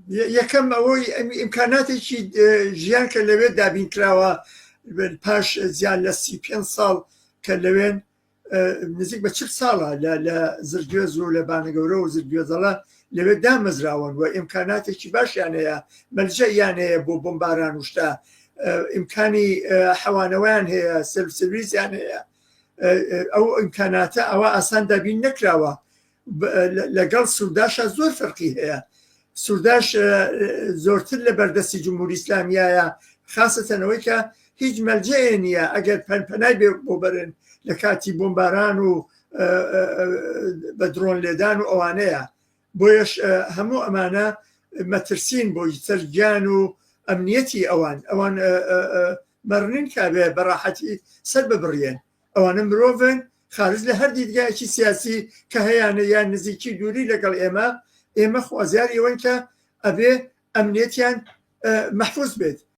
یەکەم ئەوەی ئیمکاناتێکی ژیان کە لەوێ دابین کراوە پاش زیان لە 35 ساڵ کە لەوێن، نزیک بە 40 ساڵە لە زرگوێز و لە بانەگەورە و زرگوێزەڵە لەوێ دامەزراون و ئیمکاناتێکی باشیان هەیە، مەلجەیان هەیە بۆ بۆمباران و شتا، ئیمکانی حەوانەوەیان هەیە، self service یان هەیە. ئەو ئیمکاناتە ئەوە ئاسان دابین نەکراوە. لەگەڵ سورداشا زۆر فەرقی هەیە. سورداش زۆرتر لە بەردەستی جمهوری ئیسلامیایە، خاستەنەوەی کە هیچ مەلجەیە نییە ئەگەر پەنپەنای بێ بۆ بەرن لە کاتی بۆمباران و بە درۆن لێدان و ئەوانەیە. بۆیەش هەموو ئەمانە مەترسین بۆ سەر گیان و ئەمنیەتی ئەوان. ئەوان مەڕنین کابێ بەڕاحەتی سەر ببڕێن. ئەوانە مرۆڤن، خارج لە هەر دیدگایەکی سیاسی کە هەیانە یان نزیکی دووری لەگەڵ ئێمە. ئێمە خوازیاری ئەوەن کە ئەبێ ئەمنیەتیان مەحفوز بێت.